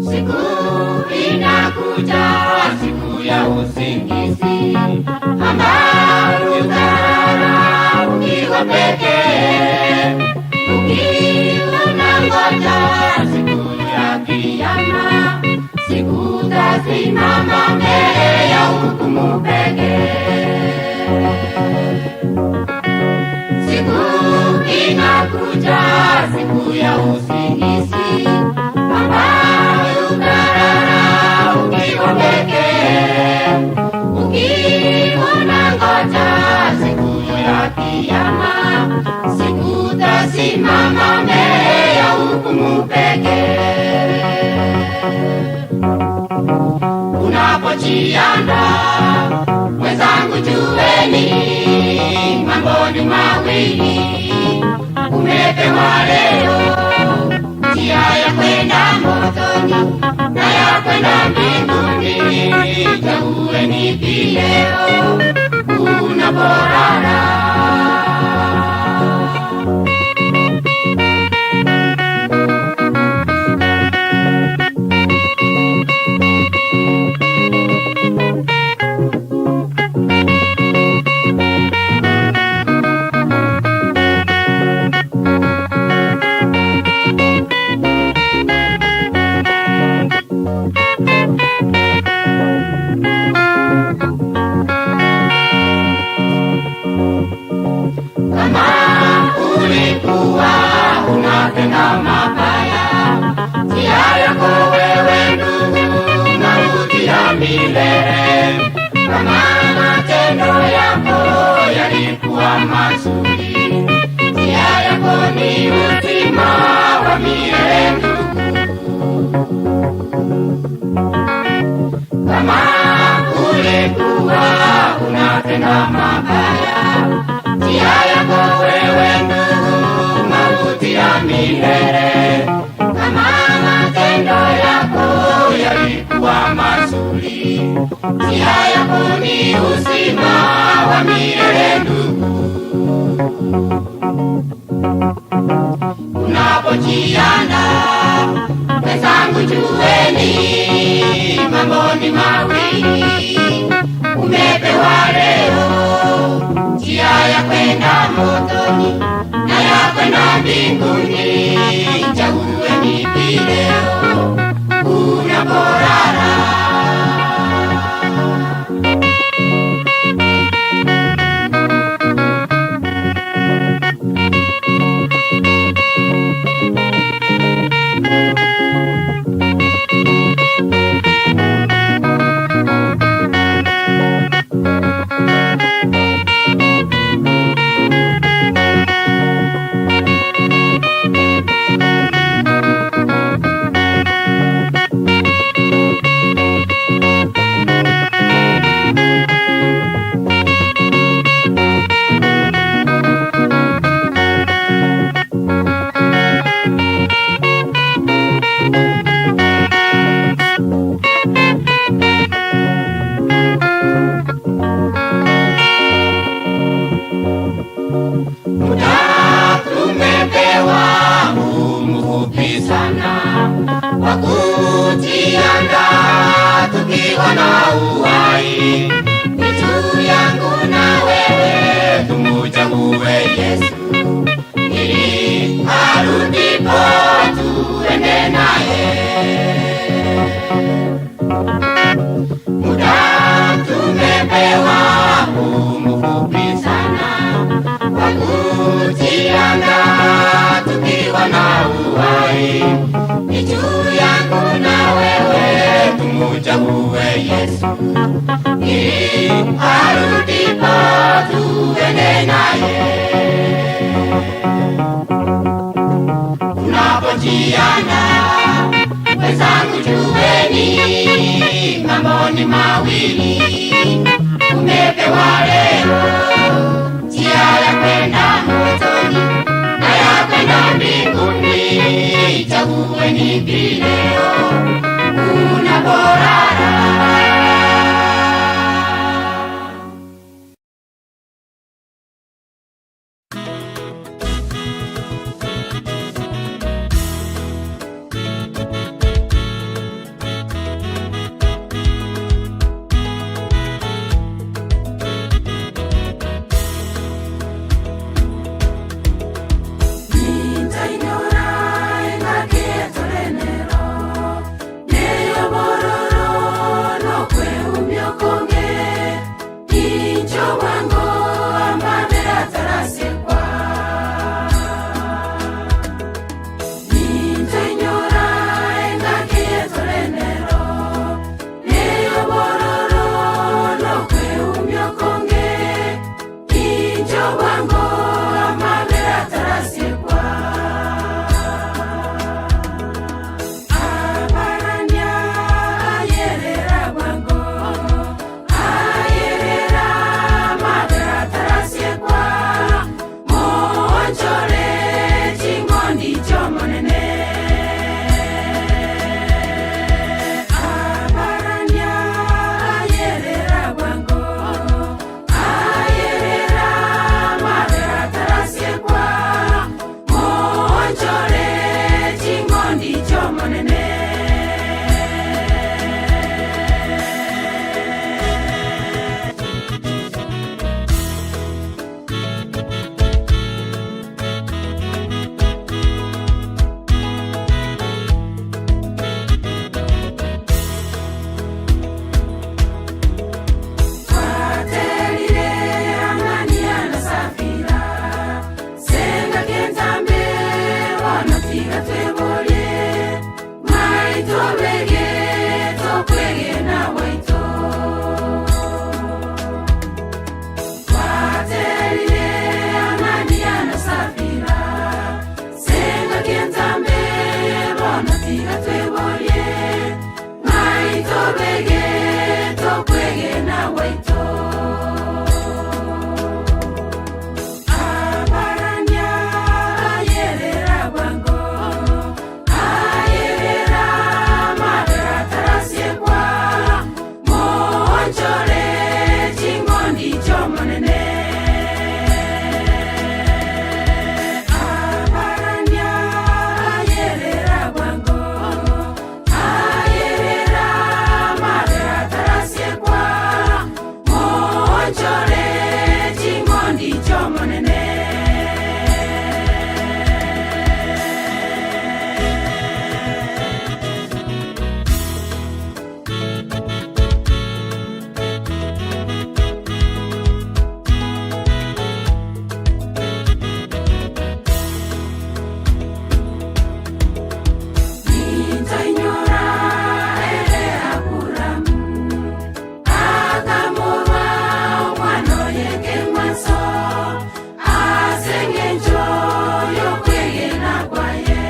Siku inakuja, siku ya usingizi, ambayo utalala ukiwa pekee, ukiunangoja siku ya Kiyama, siku utasimama mbele ya hukumu pekee. Siku inakuja, siku ya usingizi, ambayo utalala ukiwa pekee, ukiunangoja siku ya Kiyama, siku utasimama mbele ya hukumu pekee. Unapojiandaa mwenzangu, jueni mambo ni mawili umepewa leo, njia ya kwenda motoni na ya kwenda mbinguni. Chagueni ipi leo unaporara. Kama ulikuwa unatenda mabaya, njia yako wewe ndugu, mauti ya milele. Kama matendo yako yalikuwa mazuri, njia yako ni uzima wa milele ndugu. Kama ulikuwa unatenda mabaya, njia yako wewe ndugu, mauti ya milele. Kama matendo yako yalikuwa mazuri, njia yako ni uzima wa milele ndugu. Unapojiandaa mwenzangu, jueni mambo ni mawili umepewa leo, njia ya kwenda motoni na ya kwenda mbinguni. Chagueni ipi leo unaporara. Muda tumepewa huu mfupi sana wa kujiandaa tukiwa na uhai. Ni juu yangu na wewe tumuchague Yesu ili arudipo tuende naye. Muda tumepewa huu mfupi sana wa kujiandaa tukiwa na uhai. Ni juu yangu na wewe tumuchague Yesu ili arudipo tuende naye. Unapojiandaa wenzangu, jueni mambo ni mawili umepewa leo, njia ya kwenda motoni na ya kwenda mbinguni. Jueni bileo Una borara. Nintainyora engaki etorenero, neyobororo nokweumia okonge, inche obwango amabera atarasekwa. Nintainyora engaki etorenero, neyobororo nokweumia okonge, inche obwango amabera atarasekwa. Abarania ayerera bwango, ayerera amabera atarasekwa, moonchore ching'ondi chi'Omonene. Abarania ayerera bwango, ayerera amabera atarasekwa, moonchore ching'ondi chi'Omonene. Twaterire Anania na Safira, senga kentambe bono tiga tweborie, maito bege tokwegena gwaito. Twaterire Anania na Safira, senga kentambe bono tiga tweborie, maito bege tokwegena gwaito. Abarania ayerera bwango, ayerera amabera atarasekwa, moonchore ching'ondi chi'Omonene. Abarania ayerera bwango, ayerera amabera atarasekwa, moonchore ching'ondi chi'Omonene. Nintainyora ere Aburamu, akamorwa omwana oye keng'wanso, ase eng'encho y'okwegena kwaye.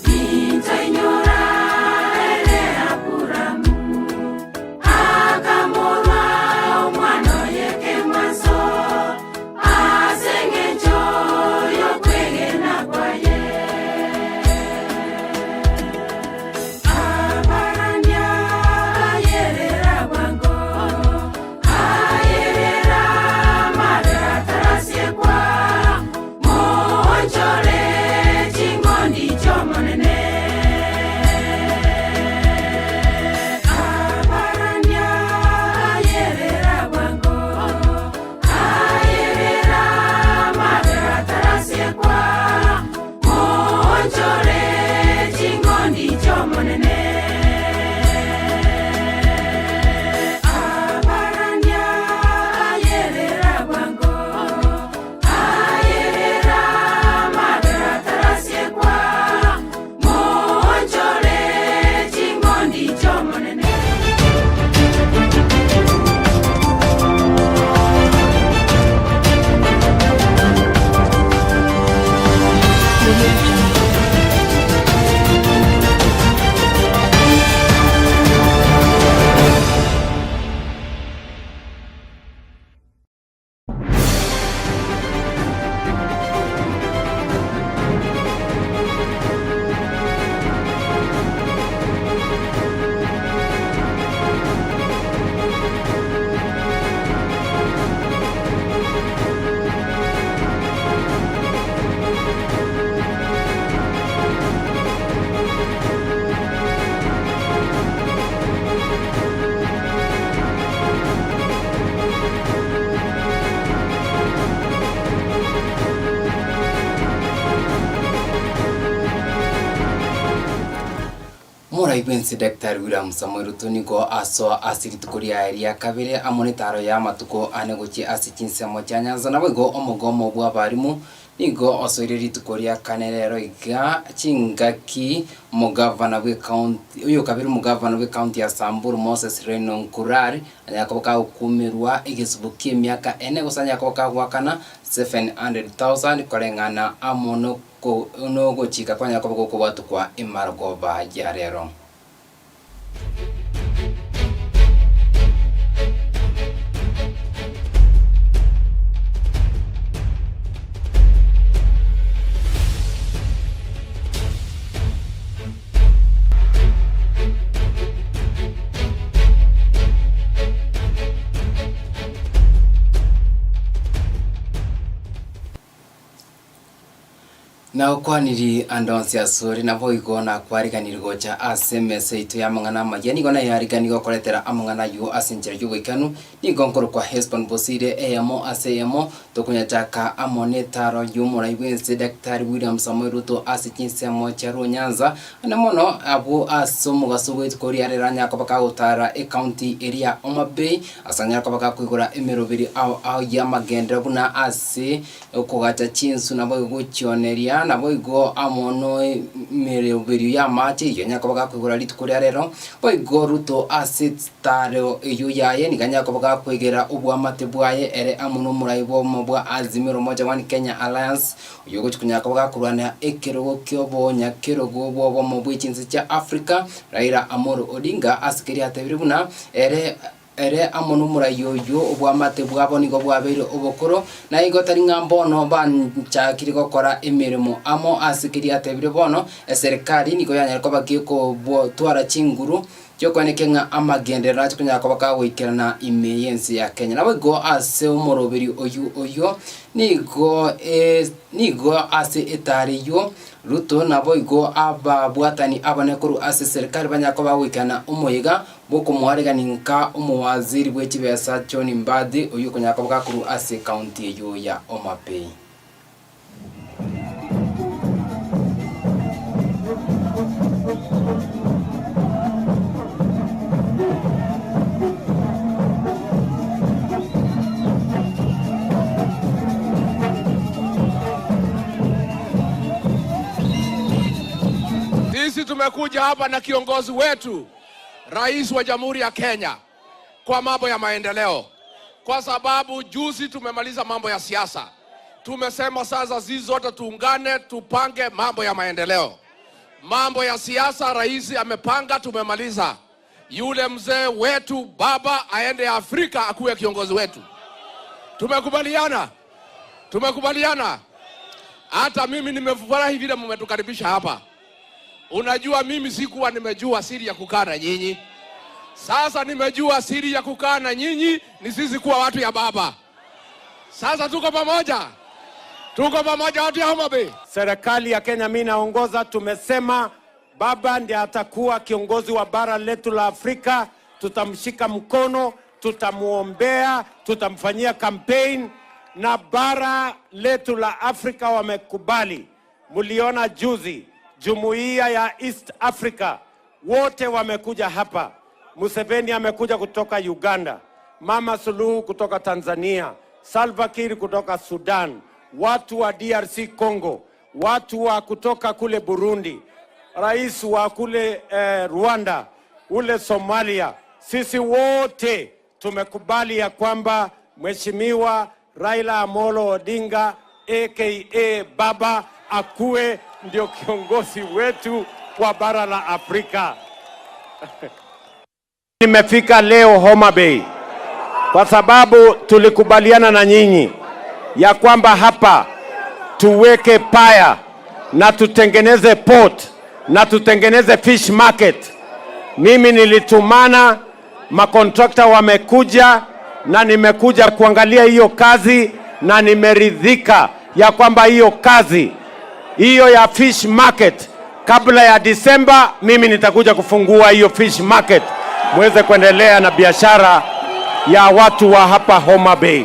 Nintainyora ere Aburamu, akamorwa omwana oye keng'wanso, ase eng'encho y'okwegena kwaye. Abarania ayerera bwango, ayerera amabera atarasekwa, moonchore ching'ondi chi'Omonene. Abarania ayerera bwango, ayerera amabera atarasekwa, moonchore ching'ondi chi'Omonene. Abarania ayerera bwango, ayerera amabera atarasekwa, moonchore ching'ondi chi'Omonene. Audio Jungle. Omorai bw'ense Daktari William Samoei Ruto nigo asoa ase rituko riaye ria kabere amo netaro y'amatuko ane gochia ase chinsemo chia Nyanza naboigo omogomo bw'abarimu nigo osoire rituko ria kane rero iga chingaki omogavana bw'ecounty oyokabere omogavana bw'ecounty ya Samburu Moses Reno Nkurar anyare koba kagokumerwa egesubo ki'emiaka ene gose anyare koba kagoakana 700,000 koreng'ana amo no Nogochika kwanyara koba gokobwatokwa emarogoba ya rero. Nagokwaniri ande onsi asore, naboigo nakwariganirie gocha ase emesa yaito y'amang'ana amaya. Nigo nayariganirie gokoretera amang'ana ayio ase enchera y'oboikanu. Nigo nkorokwa Hesbon Bosire, eyemo ase eyemo, tokonyachaka amo netaro y'omorai bw'ense Daktari William Samoei Ruto ase chinsemo chia Luo Nyanza, ande mono abwo ase omogaso bw'etuko ria rero anyare koba kagotara ecounty eria ya Homa Bay, ase anyare koba gakoigora emeroberi ao ao y'amagenderero buna ase Okogacha chinsu naboigo gochioneria, naboigo amo nemeroberio y'amache eyio anyare koba gakoigora rituko ria rero. Boigo Ruto ase etaaro eyio yaye nigo anyare koba gakoegera oboamate bwaye ere amo nomorai bw'obomo bwa Azimio la Umoja One Kenya Alliance, oyio ogochia konyara koba gakorwania ekerogo ki'obonyakerogo bw'obomo bwe chinse chia Africa, Raila Amolo Odinga, ase keria atebire buna ere Ere amo nomorai oyio obwamate bwabo nigo bwabeire obokoro, na igo tari ng'a mbono banchakire gokora emeremo amo ase keria atebire bono, eserekari nigo yanyare koba gekobotwara chinguru chi'okoenekia ng'a amagenderero nache konyara koba kagoikerana ime y'ense ya Kenya. Naboigo ase omoroberio oyio oyio nigo nigo ase etara eyio Ruto naboigo ababwatani abane korwa ase eserekari banyare koba bagoikerana omoyega Bw'okomoaregania nka omowaziri bwe chibesa John Mbadi oyio okonyara koba gakorwa ase ekaunti eyio ya Homa Bay. Sisi tumekuja hapa na kiongozi wetu Rais wa Jamhuri ya Kenya kwa mambo ya maendeleo, kwa sababu juzi tumemaliza mambo ya siasa. Tumesema sasa sisi zote tuungane, tupange mambo ya maendeleo. Mambo ya siasa rais amepanga, tumemaliza. Yule mzee wetu baba aende Afrika akuwe kiongozi wetu. Tumekubaliana, tumekubaliana. Hata mimi nimefurahi vile mmetukaribisha hapa. Unajua, mimi sikuwa nimejua siri ya kukaa na nyinyi. Sasa nimejua siri ya kukaa na nyinyi ni sisi kuwa watu ya baba. Sasa tuko pamoja, tuko pamoja watu ya Homa Bay. Serikali ya Kenya mimi naongoza, tumesema baba ndiye atakuwa kiongozi wa bara letu la Afrika. Tutamshika mkono, tutamuombea, tutamfanyia campaign na bara letu la Afrika wamekubali. Mliona juzi jumuiya ya East Africa wote wamekuja hapa. Museveni amekuja kutoka Uganda, Mama Suluhu kutoka Tanzania, Salva Kiir kutoka Sudan, watu wa DRC Congo, watu wa kutoka kule Burundi, rais wa kule eh, Rwanda, ule Somalia. Sisi wote tumekubali ya kwamba Mheshimiwa Raila Amolo Odinga aka Baba akuwe ndio kiongozi wetu wa bara la Afrika. Nimefika leo Homa Bay kwa sababu tulikubaliana na nyinyi ya kwamba hapa tuweke paya na tutengeneze port na tutengeneze fish market. Mimi nilitumana makontrakta wamekuja, na nimekuja kuangalia hiyo kazi na nimeridhika ya kwamba hiyo kazi hiyo ya fish market kabla ya Disemba, mimi nitakuja kufungua hiyo fish market muweze kuendelea na biashara ya watu wa hapa Homa Bay.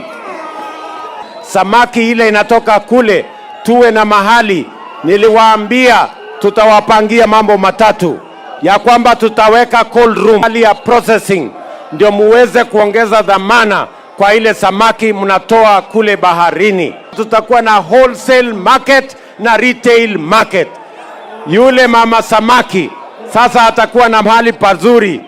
Samaki ile inatoka kule, tuwe na mahali. Niliwaambia tutawapangia mambo matatu. ya kwamba tutaweka cold room hali ya processing, ndio muweze kuongeza dhamana kwa ile samaki mnatoa kule baharini. Tutakuwa na wholesale market na retail market. Yule mama samaki sasa atakuwa na mahali pazuri.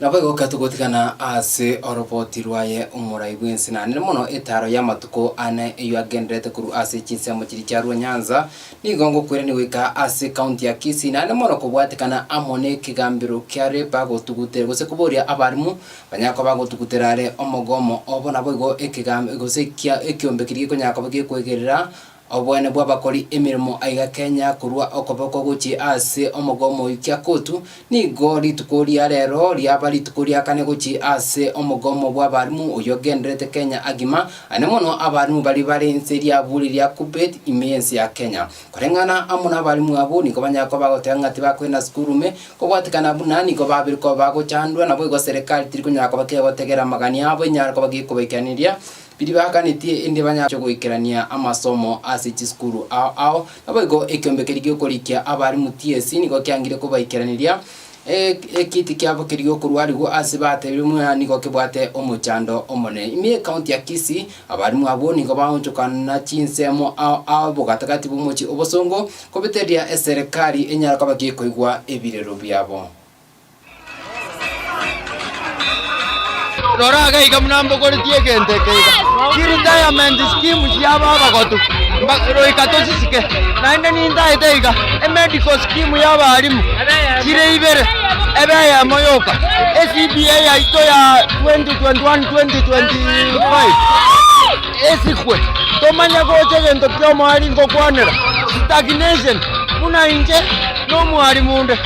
Naboigo gatogotigana ase oroboti rwaye omorai bw'ense na mono etaro y'amatuko ane eyio agenderete korwa ase chinsemo chiria chiarua Nyanza, nigo ngokwerania goika ase county ya Kisii naende mono kobwatekana amo nekegambero kia Labour gotugutera gose koboria abarimu banyare koba bagotugutera are omogomo obo naboigo ekegambero gose ekiombe keria gekonyara koba gekoegerera Oboene bw'abakori emeremo aiga Kenya korwa okoboko gochia ase omogomo oyio Kiakotu, nigo rituko ria rero riaba rituko ria kane gochia ase omogomo bw'abarimu oyio ogendererete Kenya agima, ane mono abarimu baria bare inse riaburi ria Kuppet ime y'ense ya Kenya. Koreng'ana amo nabarimu abwo nigo banyara koba bagoteba ng'a tibakoenda sukuru ime, kobwatekana buna nigo babire koba bagochandwa, naboigo serikali teri konyara koba kegotegera amagani abo enyare koba gekobaikaneria. Biria bakanetie inde banyache goikerania amasomo ase chisukuru ao ao, naboigo ekiombe keria gi'okorikia abarimu TSC nigo kiangire kobaikeraneria ekiti kiabo keria gi'okorwarigwa ase batebire buna nigo kebwate omochando omonene. Ime y'ecounty ya Kisii, abarimu abwo nigo baonchokana chinsemo ao ao bogatagati bw'omochie obosongo kobetereria eserekari enyare koba gekoigwa ebirero biabo. Rora iga iga buna mbogoretie egento eke iga, chiretirement scheme chiabo abagotu, goika tosisike. Naende nintaete iga, emedical scheme ya abalimu chire ibere, ebe eyemo yoka. ECBA yaito ya 2021 2025 esikwe, tomanye gocha egento kia omoerio ngokwanera, stagnation buna inche. Nomwalimu onde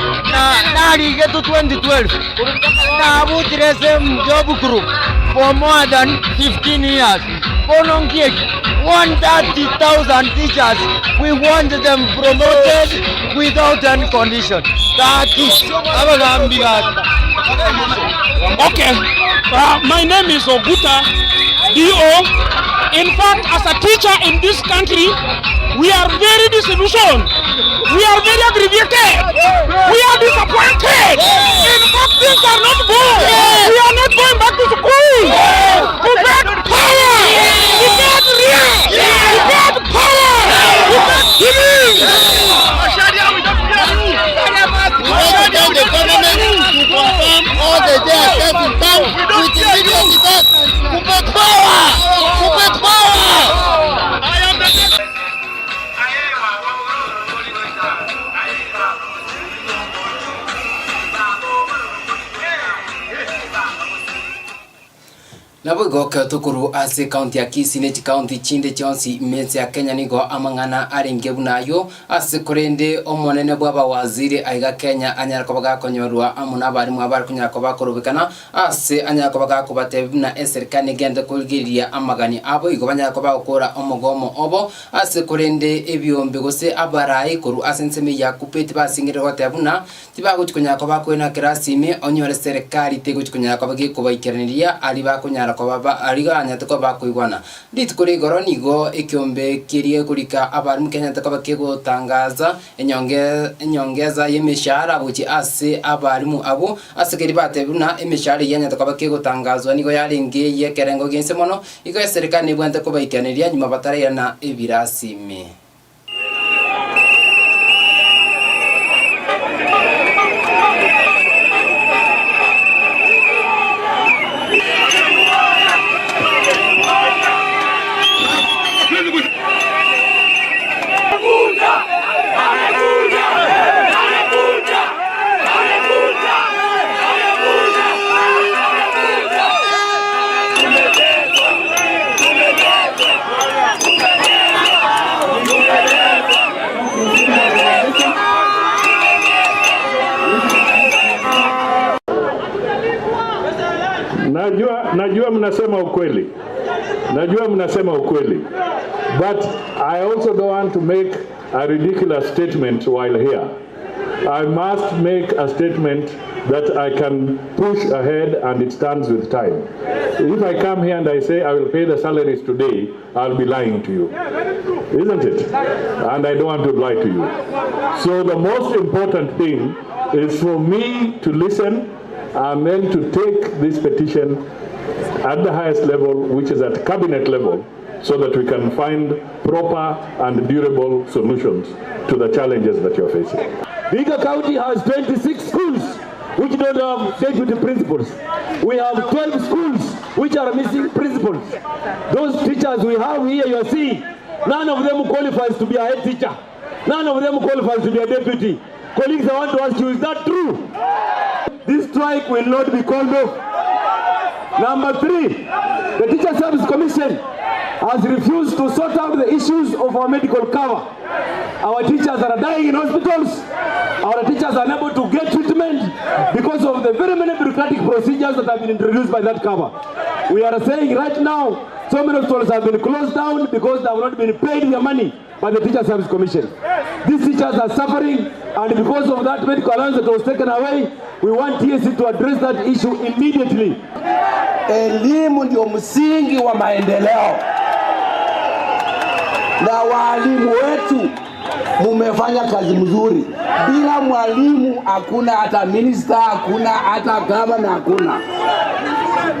narigetwe 2012, nabutire same job group for more than 15 years. Bono nki eki? 130,000 teachers we want them promoted without any condition. Gaki abagambi gaki. Okay, my name is Oguta DO. In fact, as a teacher in this country, we are very disillusioned. We are very aggravated. We are disappointed. In fact, things are not good. We are not going back to school. To get power. To get real. To get power. To get healing. We want to tell the government to confirm all the JSS in town with immediate effect. Kuppet power! Kuppet power! Naboigo ekero tokorwa ase ekaunti ya Kisii ne chikaunti chinde chionsi ime ense ya Kenya nigo amang'ana arenge buna ayio, ase korende omonene bw'abawaziri aiga Kenya anyare koba gakonyorwa amo nabarimu abare konyara koba bakorobekana ase anyare koba gakobatebia buna eserikali negende korigereria amagani abo igo banyare koba bagokora omogomo obo ase korende ebiombe gose abarai korwa ase ensemo eye ya Kuppet basingerire goteba buna Tibagochi konyara koba bakoina kerasi ime, onyore serekari tegochi konyara koba gekobaikeraneria aria bakonyara koba ba aria banyarete koba bakoigwana. Rituko ria igoro nigo ekiombe keria gekorika abarimu kianyarete koba kegotangaza enyonge enyongeza y'emeshahara gochia ase abarimu abwo, ase keria batebire buna emeshahara eyio yanyarete koba kegotangazwa nigo yarenge ey'ekerengo gi'ense mono, igo eserekari nebwenerete kobaikeraneria nyuma batarairana ebirasi ime. Najua, najua mnasema ukweli, najua mnasema ukweli, but I also don't want to make a ridiculous statement while here. I must make a statement that I can push ahead and it stands with time. If I come here and I say I will pay the salaries today, I'll be lying to you. Isn't it? And I don't want to lie to you. So the most important thing is for me to listen and then to take this petition at the highest level, which is at cabinet level, so that we can find proper and durable solutions to the challenges that you're facing. Vihiga County has 26 schools which don't have deputy principals. We have 12 schools which are missing principals. Those teachers we have here, you are seeing, none of them qualifies to be a head teacher. None of them qualifies to be a deputy. Colleagues, I want to ask you, is that true? This strike will not be called off. Number three, the Teacher Service Commission has refused to sort out the issues of our medical cover. Our teachers are dying in hospitals. Our teachers are unable to get treatment because of the very many bureaucratic procedures that have been introduced by that cover. We are saying right now, so many hospitals have been closed down because they have not been paid their money by the Teacher Service Commission. These teachers are suffering, and because of that medical allowance that was taken away, we want TSC to address that issue immediately. Elimu ndio msingi wa maendeleo, na waalimu wetu mumefanya kazi mzuri. Bila mwalimu hakuna hata minister, hakuna hata gavana, hakuna.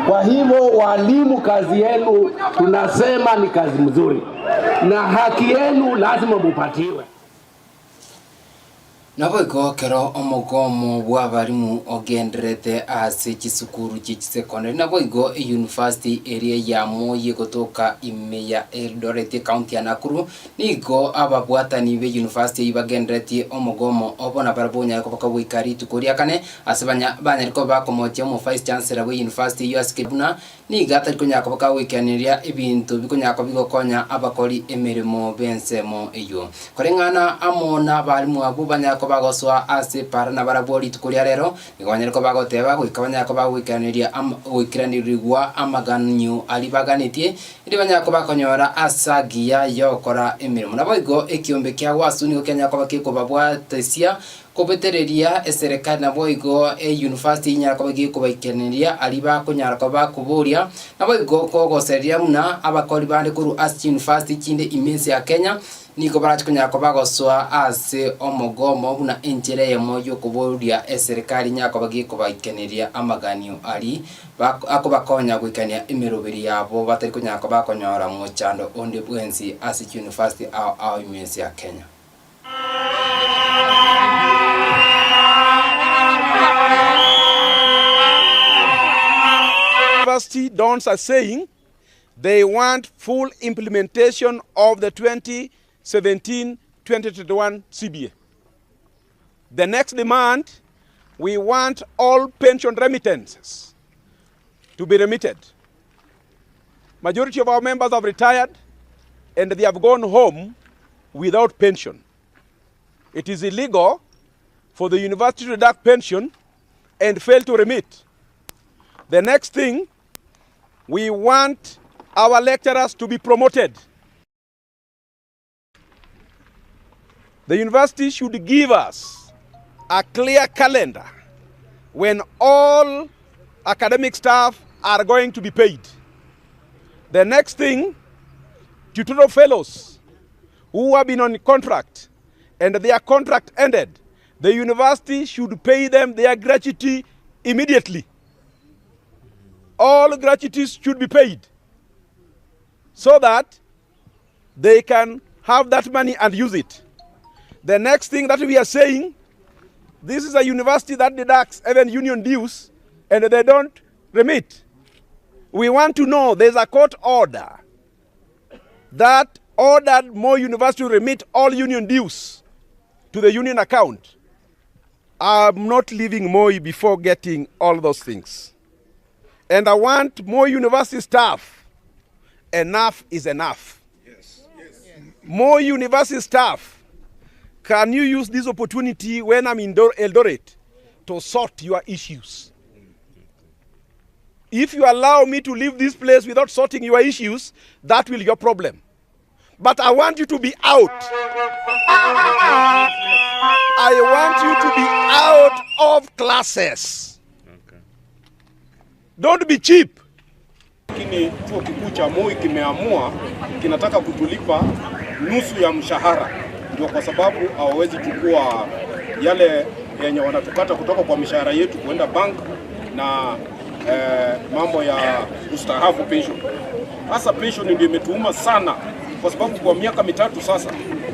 Kwa hivyo walimu, kazi yenu tunasema ni kazi mzuri, na haki yenu lazima mupatiwe. Naboigo ekero omogomo bw'abarimu ogendererete ase chisukuru chie chisekondari, naboigo eyunifasiti eria ya Moi egotoka ime ya Eldoret ekaunti ya Nakuru, nigo ababwatani be yunifasiti eyio bagenderetie omogomo obo nabarabwo onyare koba kogoika rituko ria kane ase banya banyare koba bakomochia omo vice chancellor bwe yunifasiti eyio asike buna nigo atari konyara koba kagoikaneria ebinto bikonyara koba bigokonya abakori emeremo b'ensemo eyio. Koreng'ana amo na abarimu abwo banyare koba bagosoa ase epara nabarabwo rituko ria rero, nigo banyare koba bagoteba goika banyare koba bagoikaneria ama goikeranirigwa amaganio aria baganetie, erio banyare koba bakonyora ase agiya yogokora emeremo. Naboigo ekiombe kia gwasu nigo kianyara koba gekobabwatesia kobetereria eserekari naboigo eyunifasiti enyara koba gekobaikeneria aria bakonyara koba bakoboria, naboigo kogoseria buna abakori bande korwa ase chiyunifasiti chinde ime ense ya Kenya, nigo barache konyara koba bagosoa ase omogomo buna enchera eyemo yokoboria eserekari enyara koba gekobaikeneria amaganio aria akobakonya goikania emeroberi yabo batari konyara koba bakonyora mochando onde bwensi ase chiyunifasiti ao ao ime ense ya Kenya. University dons are saying they want full implementation of the 2017-2021 CBA. The next demand, we want all pension remittances to be remitted. Majority of our members have retired and they have gone home without pension. It is illegal for the university to deduct pension and fail to remit. The next thing, we want our lecturers to be promoted. The university should give us a clear calendar when all academic staff are going to be paid. The next thing, tutorial fellows who have been on contract and their contract ended, the university should pay them their gratuity immediately. All gratuities should be paid so that they can have that money and use it. The next thing that we are saying, this is a university that deducts even union dues and they don't remit. We want to know there's a court order that ordered Moi University to remit all union dues to the union account. I'm not leaving Moi before getting all those things. And I want Moi University staff. Enough is enough. Yes. Yes. Moi University staff, can you use this opportunity when I'm in Eldoret to sort your issues? If you allow me to leave this place without sorting your issues, that will be your problem. But I want you to be out. I want you to be out of classes. Don't be cheap. Lakini chuo kikuu cha Moi kimeamua kinataka kutulipa nusu ya mshahara, ndio kwa sababu hawawezi chukua yale yenye wanatukata kutoka kwa mishahara yetu kuenda bank na eh, mambo ya ustaafu pension. Hasa pension ndio imetuuma sana, kwa sababu kwa miaka mitatu sasa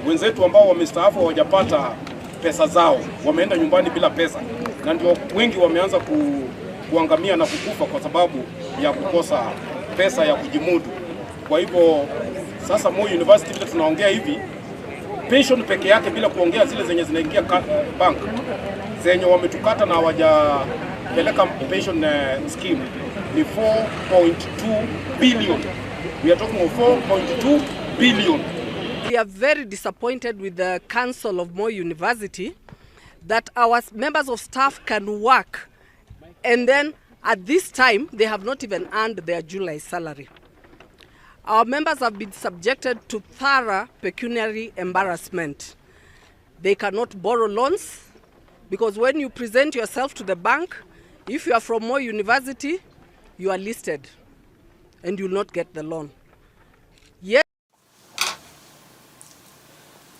wenzetu ambao wamestaafu hawajapata pesa zao, wameenda nyumbani bila pesa, na ndio wengi wameanza ku, kuangamia na kukufa kwa sababu ya kukosa pesa ya kujimudu. Kwa hivyo sasa Moi University vile tunaongea hivi, pension peke yake bila kuongea zile zenye zinaingia ka- bank zenye wametukata na hawajapeleka pension eh, scheme ni 4.2 billion. We are talking of 4.2 billion. We are very disappointed with the Council of Moi University that our members of staff can work and then at this time they have not even earned their July salary. Our members have been subjected to thorough pecuniary embarrassment. They cannot borrow loans because when you present yourself to the bank, if you are from Moi University, you are listed and you will not get the loan. Yet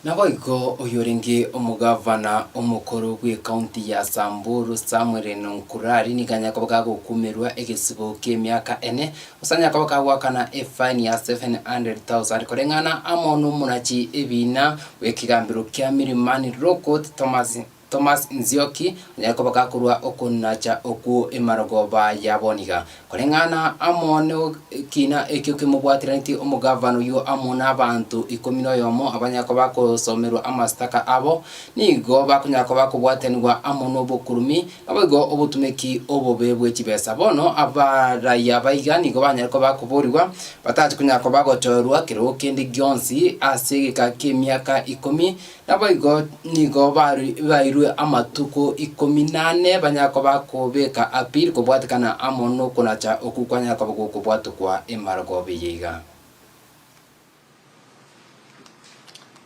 Naboigo oyorenge omogavana omokoro bw'ecounty ya Samburu Samuel Nonkurari nigo anyare koba kagokumerwa egesibo ki'emiaka ene gose anyare koba kagoakana efaini ya 700,000 koreng'ana amo nomonachi ebina bw'ekegambero kia Milimani Law Court Thomas Thomas Nzioki onyare koba gakorua okonacha okwo emarogoba ya boniga. Koreng'ana amo nekina ekio kemobwateranetie omogavana oyio amo nabanto ikomi noyomo abanyare koba bakosomerwa amasitaka abo, nigo bakonyara koba bakobwatanigwa amo nobokurumi, naboigo obotumeki obobe bwe chibesa. Bono abaraiya baiga nigo banyare koba bakoborigwa, batachi konyara koba bagochorwa kerogo kende gionsi ase egeka ki'emiaka ikomi, Naboigo nigo bairwe amatuko ikomi nane banyare koba bakobeka appeal kobwatekana amo nokonacha okwo kwanyare koba gokobwatokwa emarogoba eye iga.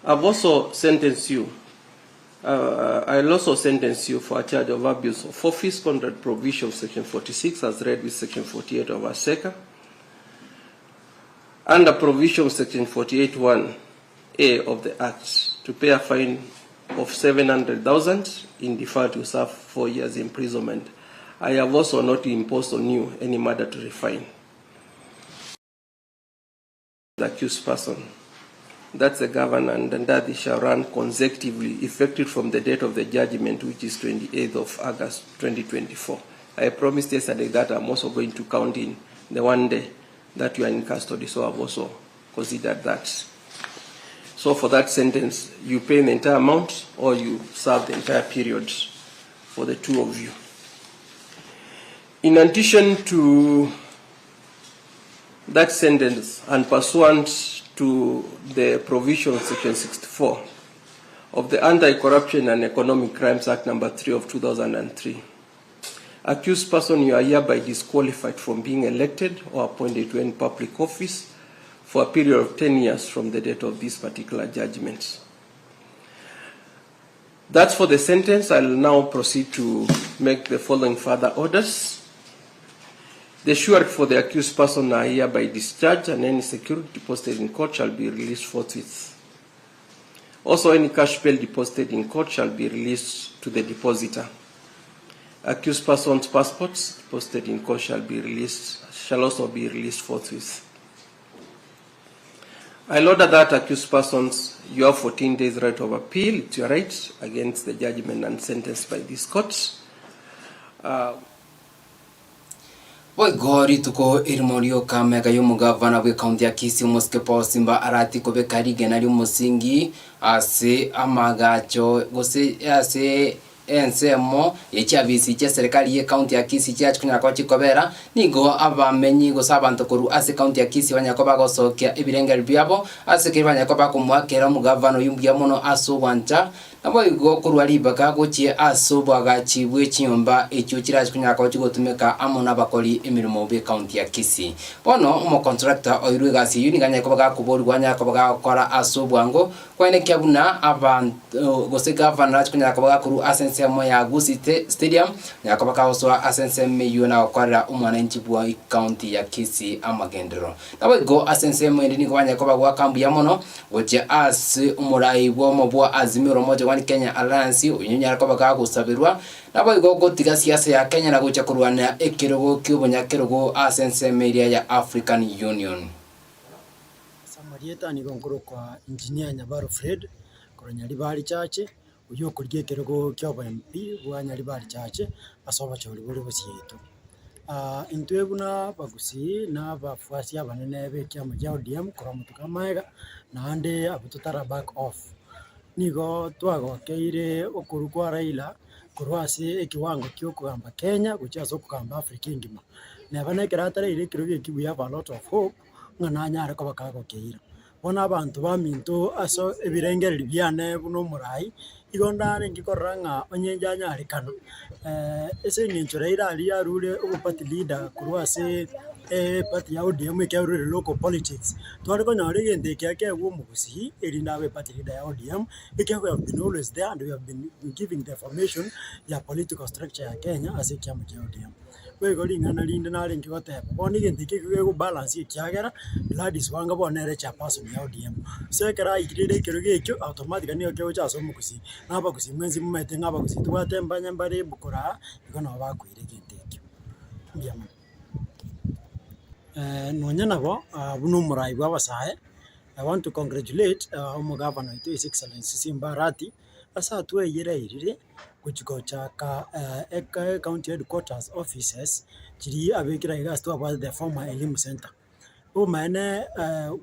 I've also sentenced you, uh, I'll also sentence you for a charge of abuse of office contract provision of section 46 as read with section 48 of ASECA under provision of section 48.1 A of the Act to pay a fine of 700,000 in deferred to serve four years imprisonment. I have also not imposed on you any mandatory fine. The accused person, that's the governor and Ndathi shall run consecutively, effective from the date of the judgment, which is 28th of August 2024. I promised yesterday that I'm also going to count in the one day that you are in custody, so I've also considered that. So for that sentence, you pay the entire amount or you serve the entire period for the two of you. In addition to that sentence and pursuant to the provision of section 64 of the Anti-Corruption and Economic Crimes Act number 3 of 2003, accused person you are hereby disqualified from being elected or appointed to any public office for a period of 10 years from the date of this particular judgment. That's for the sentence. I'll now proceed to make the following further orders. The surety for the accused person are hereby discharged and any security deposited in court shall be released forthwith. Also, any cash bail deposited in court shall be released to the depositor. Accused person's passports deposited in court shall be released, shall also be released forthwith. I'll order that accused persons, you have 14 days right of appeal, it's your right against the judgment and sentence by this court. Uh, Boigo rituko erimo rioka mega y'omogavana bw'ekaunti ya Kisii omosike Paul Simba aratie kobeka rigena ri'omosingi ase amagacho gose ase. ensemo ye chiabisi chi'eserekari y'ecounty ya Kisii chiachi konyara koba chikobera, nigo abamenyi gose abanto korwa ase ecounty ya Kisii banyare koba bagosokia ebirengererio biabo ase keria banyare koba bakomoakera omogavana oyio mbuya mono ase ogwancha Naboigo korwa ribaga gochia ase oboagachi bwe chinyomba echio chirache konyara koba chigotumeka amo nabakori emeremo b'ecounty ya Kisii. Bono omocontractor oirwe egasi eyio nigo anyare koba gakoborigwa anyare koba gagokora ase obwango koenekia buna abanto gose gavana arache konyara koba gakorwa ase ensemo ya Gusii Stadium anyare koba kagosoa ase ensemo eyio na gokorera omwananchi bwa ecounty ya Kisii amagenderero. Naboigo ase ensemo ende nigo banyare koba goaka mbuya mono gochia ase omorai bw'omo bwa Azimio la Umoja One Kenya Alliance, oyio onyare koba gagosaberwa, naboigo gotiga siasa ya Kenya na gochia korwania ekerogo ki'obonyakerogo ase ensemo eria ya African Union. Ase amarieta nigo nkorokwa Engineer Nyabaro Fred, korwa Nyaribari Church, oyio okorigia ekerogo kia obo MP bwa Nyaribari Church, ase obochori bore bosio yaito. Intwe buna abagusii na abafuasi abanene ba ekiama kia ODM korwa amatuko amaega, naende abwo totara back off, nigo twagokeire okorwa kwa Raila korwa ase ekiwango kia okogamba Kenya gochia ase okogamba Africa engima. Neba na ekero ataraire ekerogo ekio we have a lot of hope ng'a nanyare koba kagokeira. Bono abanto baminto ase ebirengererio biane buna omorai, igo ndarenge korora ng'a onye njanyarekana ase eng'encho Raila aria arure obo party leader korwa ase eparty ya ODM ekiagera ore local politics, tware konyora egento eke akewa omogusii erinde abe party leader ya ODM, ekiagera we have been always there and we have been giving the formation ya political structure ya Kenya ase ekiama kia ODM. Boigo ring'ana rinde narenge goteba, bono egento eke ekio gegobalance ekiagera Gladys Wanga bono nere chairperson ya ODM. So ekero aikire ekerogo ekio automatically nigo kegocha ase omogusii, na abagusii mwensi momanyete ng'a abagusii tobwate embanya mbare ebukoro aa, igo nabo bakoira egento ekio. Mbuya mono. Nonya nabo buna omorai bwa abasae, I want to congratulate omogavana oito His Excellency Simba Arati, ase atweyereirire. Gochia gochaka ecounty headquarters offices chiria abekire iga ase twabwate the former elimu centre. Obomaene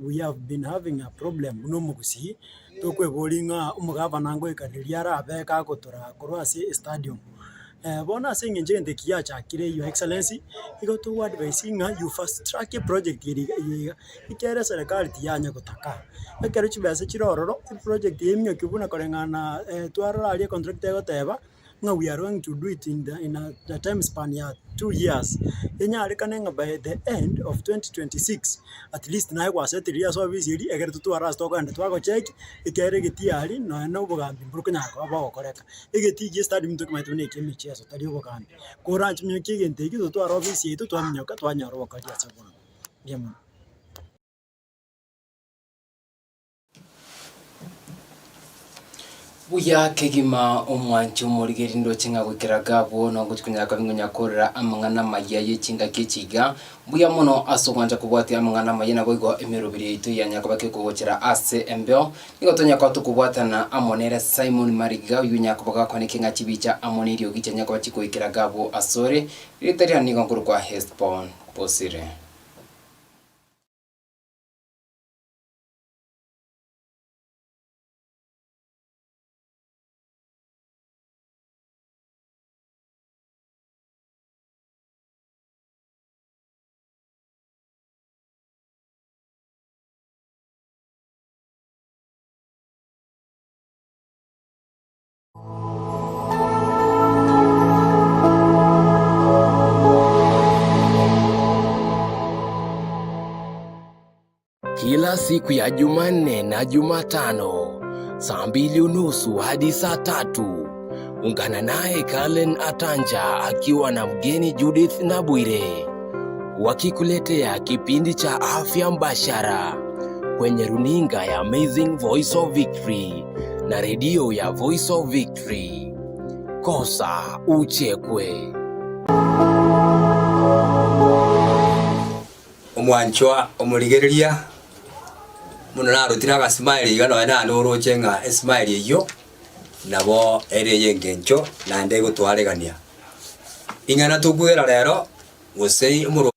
we have been having a problem buna omogusii, tokweboria ng'a omogavana ngoika riria arabe kagotoraa korwa ase estadium. Bono ase eng'encho egento eki giachakire your excellency, igo togo advise ng'a you fast track eproject eri eye iga, ekiagera eserekari tiyanya gotaka. Ekero chibesa chire ororo, eproject eye eminyoki buna koreng'ana twarora aria econtractor egoteba, ng'a we are going to do it in the in a time span ya two years, enyarekane ng'a by the end of 2026, at least naye gwasetiririe ase ofisi eria, ekero totware ase tokogenda twagocheki, ekiagera egetii aria nonya na obogambi mbori konyara koba bogokoreka. Egetii gie estadium ntokemanyete buna ekia emicheso tari obogambi. Koranche minyokia egento ekio, totware ofisi yaito twaminyoka twanyora obokori ase obwango. Mbuya mono. Buya kegima omwanchi omorigeri ndoche ng'a goikera gabwo nogochi konyara koba ing'onya korera amang'ana amaya ye chingaki echi iga. Mbuya mono ase ogwancha kobwatia amang'ana amaya naboigo emeroberi yaito yanyara koba kekogochera ase embeo. Nigo tonyara koba tokobwatana amo nere Simon Mariga oyio onyara koba gakwaneke ng'a chibicha amo neriogi chianyara koba chikoikera gabwo asore. Rieta riane nigo nkorokwa Hesbon Bosire. Kila siku ya Jumanne na Jumatano saa mbili unusu hadi saa tatu ungana naye Kalen Atanja akiwa na mgeni Judith Nabwire wakikuletea kipindi cha afya mbashara kwenye runinga ya Amazing Voice of Victory na redio ya Voice of Victory. Kosa uchekwe. Omwanchwa omorigereria, buna narotire agasmile iga nonya naende oroche ng'a esmile eyio nabo ere ey'engencho naende egotwaregania. Ing'ana tokwera rero gose omoro.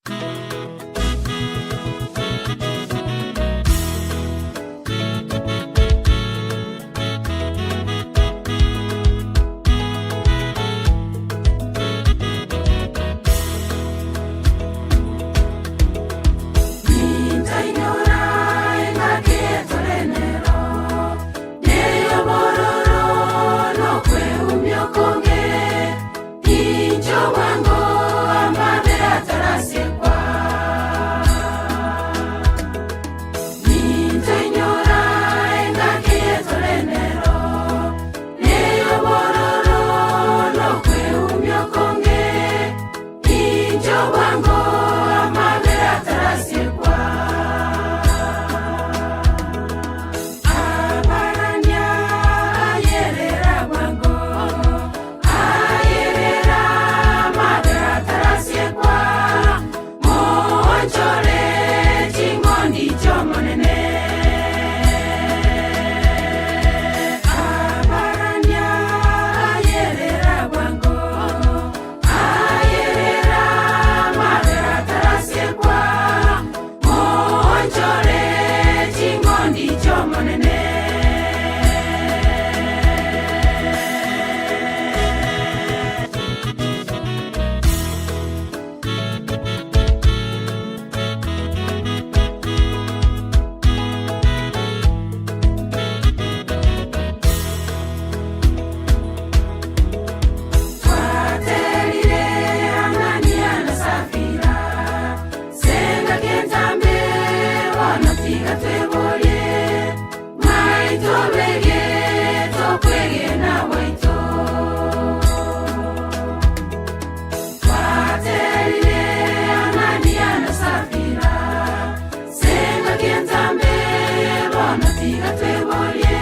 Tiga tweborie,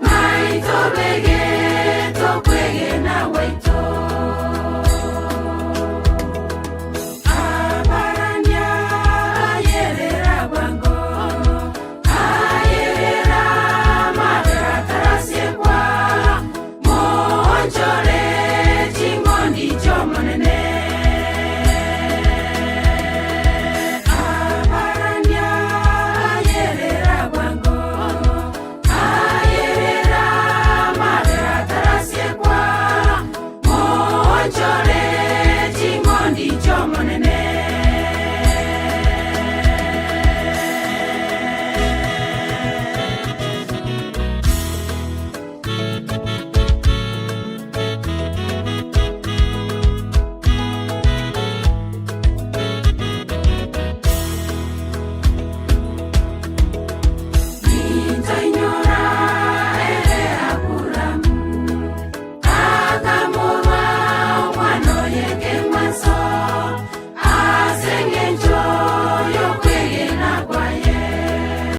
ng'ai tobege tokwegena gwaito.